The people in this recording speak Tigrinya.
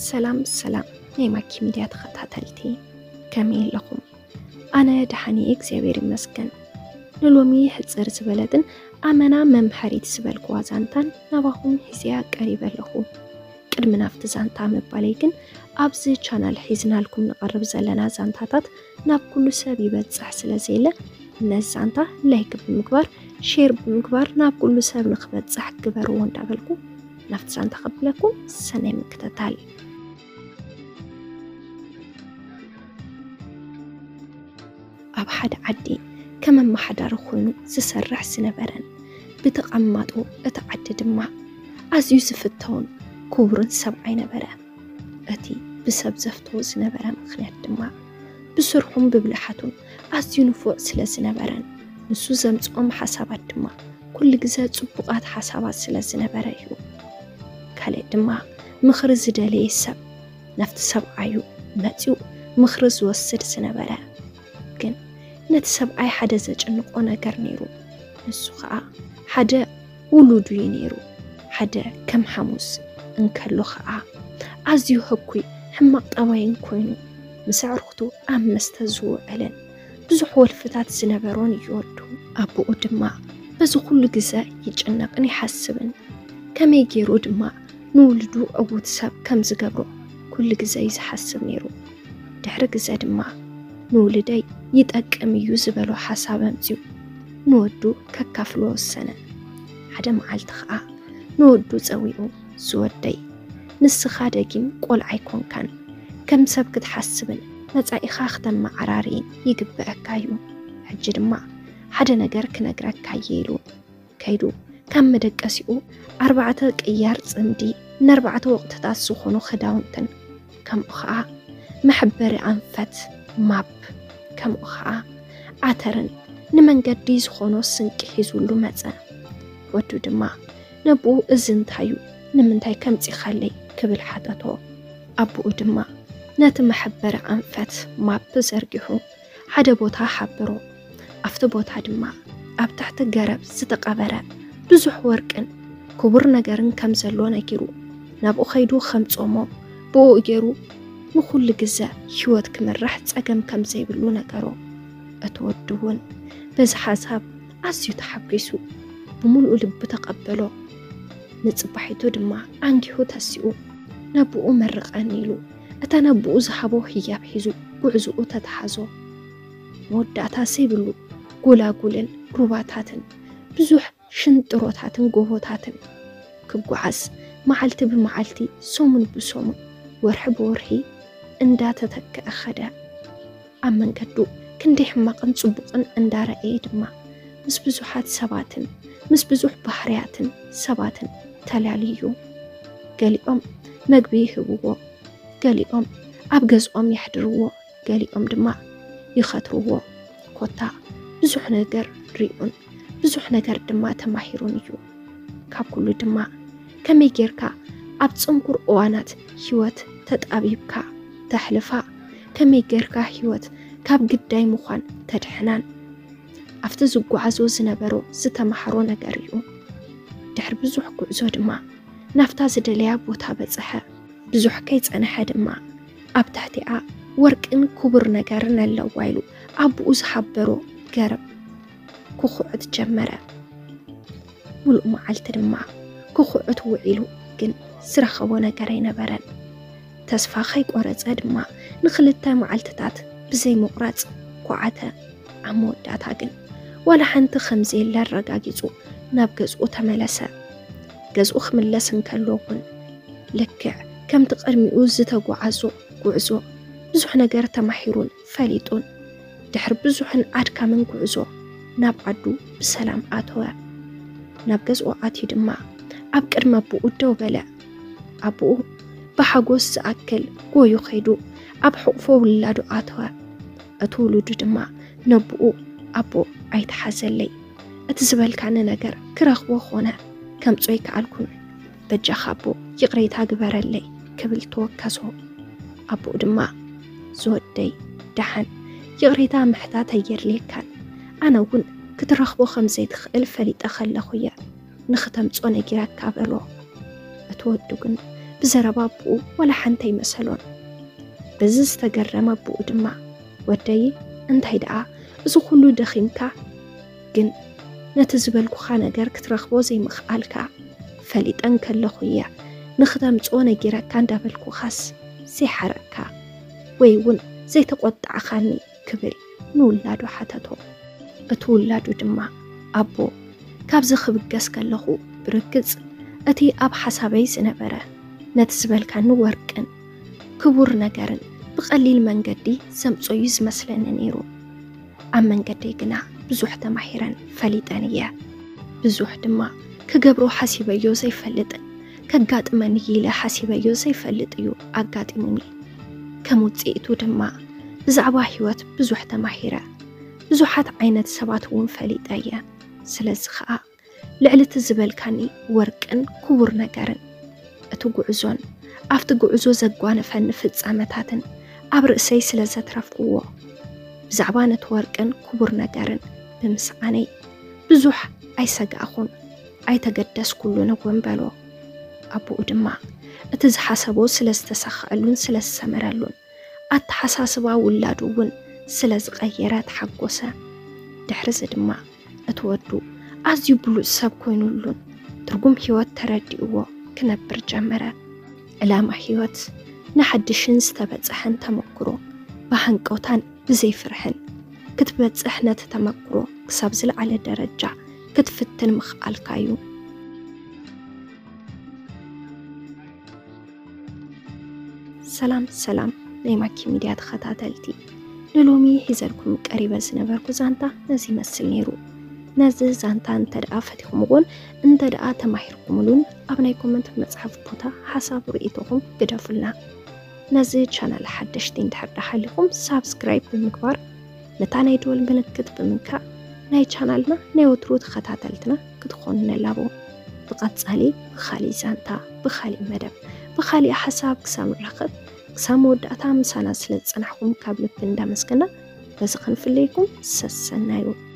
ሰላም ሰላም ናይ ማኪ ሚድያ ተኸታተልቲ፣ ከመይ ኣለኹም? ኣነ ደሓን እየ እግዚኣብሔር ይመስገን። ንሎሚ ሕፅር ዝበለትን ኣመና መምሃሪት ዝበልክዋ ዛንታን ናባኹም ሒዘያ ቀሪበ ኣለኹ። ቅድሚ ናብቲ ዛንታ ምባለይ ግን ኣብዚ ቻናል ሒዝናልኩም ንቐርብ ዘለና ዛንታታት ናብ ኩሉ ሰብ ይበፅሕ ስለ ዘየለ ነዚ ዛንታ ላይክ ብምግባር ሼር ብምግባር ናብ ኩሉ ሰብ ንክበፅሕ ግበርዎ እንዳበልኩ ናብቲ ዛንታ ከብለኩም ሰናይ ምክትታል። ኣብ ሓደ ዓዲ ከም ኣመሓዳሪ ኮይኑ ዝሰርሕ ዝነበረን ብተቐማጦ እቲ ዓዲ ድማ ኣዝዩ ዝፍተውን ክቡርን ሰብኣይ ነበረ። እቲ ብሰብ ዘፍተዎ ዝነበረ ምኽንያት ድማ ብስርሑን ብብልሓቱን ኣዝዩ ንፉዕ ስለ ዝነበረን ንሱ ዘምፅኦም ሓሳባት ድማ ኩሉ ግዘ ፅቡቓት ሓሳባት ስለ ዝነበረ እዩ። ካልእ ድማ ምኽሪ ዝደለየ ሰብ ናብቲ ሰብኣዩ መፂኡ ምኽሪ ዝወስድ ዝነበረ። ግን ነቲ ሰብኣይ ሓደ ዘጨንቆ ነገር ነይሩ። ንሱ ከዓ ሓደ ውሉዱ እዩ ነይሩ። ሓደ ከም ሓሙስ እንከሎ ከዓ ኣዝዩ ህኩይ ሕማቕ ጠባይን ኮይኑ ምስ ኣዕሩኽቱ ኣብ መስተ ዝውዕልን ብዙሕ ወልፍታት ዝነበሮን እዩ ወዱ። ኣቦኡ ድማ በዚ ኩሉ ግዘ ይጭነቕን ይሓስብን ከመይ ገይሩ ድማ ንውሉዱ ዕዉት ሰብ ከም ዝገብሮ ኩሉ ግዘ እዩ ዝሓስብ ነይሩ። ድሕሪ ግዘ ድማ ንውሉደይ ይጠቅም እዩ ዝበሎ ሓሳብ ኣምፅኡ ንወዱ ከካፍሎ ወሰነ። ሓደ መዓልቲ ከዓ ንወዱ ፀዊዑ ዝወደይ ንስኻ ደጊም ቆልዓ ኣይኮንካን፣ ከም ሰብ ክትሓስብን መፃኢኻ ክተመዓራርይን ይግበአካ እዩ። ሕጂ ድማ ሓደ ነገር ክነግረካ እየ ኢሉ ከይዱ ካብ መደቀሲኡ ኣርባዕተ ቅያር ፅምዲ ንኣርባዕተ ወቕትታት ዝኾኑ ክዳውንትን ከምኡ ከዓ መሐበሪ ኣንፈት ማፕ ከምኡ ከዓ ዓተርን ንመንገዲ ዝኾኖ ስንቂ ሒዙሉ መፀ። ወዱ ድማ ነብኡ እዚ እንታይ እዩ ንምንታይ ከምፂኻለይ ክብል ሓተቶ። ኣቦኡ ድማ ነቲ መሐበሪ ኣንፈት ማፕ ዘርጊሑ ሓደ ቦታ ሓበሮ። ኣብቲ ቦታ ድማ ኣብ ትሕቲ ገረብ ዝተቐበረ ብዙሕ ወርቅን ክቡር ነገርን ከም ዘሎ ነጊሩ ናብኡ ከይዱ ከምፅኦሞ ብኡ ገይሩ ንኹሉ ግዘ ህይወት ክምራሕ ፀገም ከም ዘይብሉ ነገሮ። እቲ ወዲ እውን በዚ ሓሳብ ኣዝዩ ተሓጒሱ ብምሉእ ልቢ ተቐበሎ። ንፅባሒቱ ድማ ኣንጊሁ ተሲኡ ነብኡ መርቐኒ ኢሉ እታ ነብኡ ዝሃቦ ህያብ ሒዙ ጉዕዝኡ ተተሓዞ። መወዳእታ ዘይብሉ ጎላጉልን ሩባታትን ብዙሕ ሽንጥሮታትን ጎቦታትን ክጓዓዝ መዓልቲ ብመዓልቲ ሰሙን ብሰሙን ወርሒ ብወርሒ እንዳተተክአ ኸደ። ኣብ መንገዱ ክንደይ ሕማቕን ጽቡቕን እንዳረኣየ ድማ ምስ ብዙሓት ሰባትን ምስ ብዙሕ ባህርያትን ሰባትን ተላልዩ። ገሊኦም መግቢ ይህብዎ፣ ገሊኦም ኣብ ገዝኦም የሕድርዎ፣ ገሊኦም ድማ ይኸትርዎ። ኮታ ብዙሕ ነገር ሪኡን ብዙሕ ነገር ድማ ተማሂሩን እዩ። ካብ ኩሉ ድማ ከመይ ጌርካ ኣብ ጽንኩር እዋናት ህይወት ተጣቢብካ ተሕልፋ፣ ከመይ ጌርካ ህይወት ካብ ግዳይ ምዃን ተድሕናን ኣብቲ ዝጓዓዞ ዝነበሮ ዝተማሃሮ ነገር እዩ። ድሕሪ ብዙሕ ጉዕዞ ድማ ናብታ ዝደለያ ቦታ በጽሐ። ብዙሕ ከይጸንሐ ድማ ኣብ ትሕቲኣ ወርቅን ክቡር ነገርን ኣለዋ ኢሉ ኣቦኡ ዝሓበሮ ገረብ ክኹዕት ጀመረ። ሙሉእ መዓልቲ ድማ ክኹዕት ውዒሉ ግን ዝረኸቦ ነገር ኣይነበረን። ተስፋ ከይቆረጸ ድማ ንኽልተ መዓልትታት ብዘይ ምቑራጽ ኳዓተ። ኣብ መወዳእታ ግን ዋላ ሓንቲ ከም ዘየለ ኣረጋጊጹ ናብ ገዝኡ ተመለሰ። ገዝኡ ክምለስ እንከሎ እውን ልክዕ ከምቲ ቅድሚኡ ዝተጓዓዞ ጉዕዞ ብዙሕ ነገር ተማሂሩን ፈሊጡን ድሕሪ ብዙሕን ኣድካምን ጉዕዞ ናብ ዓዱ ብሰላም ኣተወ። ናብ ገዝኡ ኣትዩ ድማ ኣብ ቅድሚ ኣቦኡ ደው በለ። ኣቦኡ ብሓጎስ ዝኣክል ጎዩ ከይዱ ኣብ ሕቑፎ ውላዱ ኣተወ። እቲ ውሉዱ ድማ ነቦኡ ኣቦ ኣይትሓዘለይ፣ እቲ ዝበልካኒ ነገር ክረኽቦ ኾነ ከምጾ ኣይከኣልኩን፣ በጃኻ ኣቦ ይቕሬታ ግበረለይ ክብል ተወከሶ። ኣቦኡ ድማ ዝወደይ ደሓን ይቕሬታ ምሕታት ኣየድልየካን፣ ኣነ እውን ክትረኽቦ ከም ዘይትኽእል ፈሊጠ ከለኹ እየ ንኽተምጾ ነጊረካ በሎ። እቲ ወዱ ግን ብዘረባ ኣቦኡ ዋላ ሓንቲ ኣይመሰሎን። በዚ ዝተገረመ ኣቦኡ ድማ፣ "ወደይ፣ እንታይ ደኣ እዚ ኩሉ ደኺምካ፣ ግን ነቲ ዝበልኩኻ ነገር ክትረኽቦ ዘይምኽኣልካ ፈሊጠ እንከለኹ እየ ንኽተምጽኦ ነጊረካ እንዳበልኩኻስ ዘይሓረቕካ ወይ እውን ዘይተቖጣዕኻኒ?" ክብል ንውላዱ ሓተቶ። እቲ ውላዱ ድማ፣ "ኣቦ፣ ካብዚ ክብገስ ከለኹ ብርግጽ እቲ ኣብ ሓሳበይ ዝነበረ ነቲ ዝበልካኒ ወርቅን ክቡር ነገርን ብቐሊል መንገዲ ዘምጾ እዩ ዝመስለኒ ነይሩ። ኣብ መንገደይ ግና ብዙሕ ተማሂረን ፈሊጠን እየ። ብዙሕ ድማ ክገብሮ ሓሲበዮ ዘይፈልጥን ከጋጥመኒ ኢለ ሓሲበዮ ዘይፈልጥ እዩ ኣጋጢሙኒ። ከም ውጽኢቱ ድማ ብዛዕባ ህይወት ብዙሕ ተማሂረ። ብዙሓት ዓይነት ሰባት እውን ፈሊጠ እየ። ስለዚ ኸኣ ልዕሊ እቲ ዝበልካኒ ወርቅን ክቡር ነገርን፣ እቲ ጉዕዞን ኣብቲ ጉዕዞ ዘጓነፈኒ ፍጻመታትን ኣብ ርእሰይ ስለ ዘትረፍኩዎ፣ ብዛዕባ ነቲ ወርቅን ክቡር ነገርን ብምስኣነይ ብዙሕ ኣይሰጋእኹን፣ ኣይተገደስኩሉን እውን" በሎ። ኣቦኡ ድማ እቲ ዝሓሰቦ ስለ ዝተሳኸዐሉን ስለ ዝሰመረሉን፣ ኣተሓሳስባ ውላዱ እውን ስለ ዝቐየረ ተሓጎሰ። ድሕሪ እዚ ድማ እቲ ወዱ ኣዝዩ ብሉጽ ሰብ ኮይኑሉን ትርጉም ህይወት ተረዲእዎ ክነብር ጀመረ። ዕላማ ህይወት ንሓድሽን ዝተበጽሐን ተመክሮ ብሃንቀውታን ብዘይ ፍርሕን ክትበጽሕ፣ ነቲ ተመክሮ ክሳብ ዝለዓለ ደረጃ ክትፍትን ምኽኣልካ እዩ። ሰላም ሰላም ናይ ማኪ ሚድያ ተኸታተልቲ፣ ንሎሚ ሒዘልኩም ቀሪበ ዝነበርኩ ዛንታ ነዚ ይመስል ነይሩ። ነዚ ዛንታ እንተ ደኣ ፈቲኹምዎን እንተ ደኣ ተማሂርኩምሉን፣ ኣብ ናይ ኮመንት መጽሓፍ ቦታ ሓሳብ ርእይቶኹም ግደፉልና። ነዚ ቻናል ሓደሽቲ እንድሕር ደሓሊኹም ሳብስክራይብ ብምግባር ነታ ናይ ደወል ምልክት ብምንካእ ናይ ቻናልና ናይ ወትሩ ተኸታተልትና ክትኾኑ ንላቦ። ብቐጻሊ ብኻሊእ ዛንታ፣ ብኻሊእ መደብ፣ ብኻሊእ ሓሳብ ክሳብ ንራኸብ፣ ክሳብ መወዳእታ ምሳና ስለ ዝጸናሕኩም ካብ ልቢ እንዳመስገና በዚ ክንፍለየኩም ሰሰናዩ።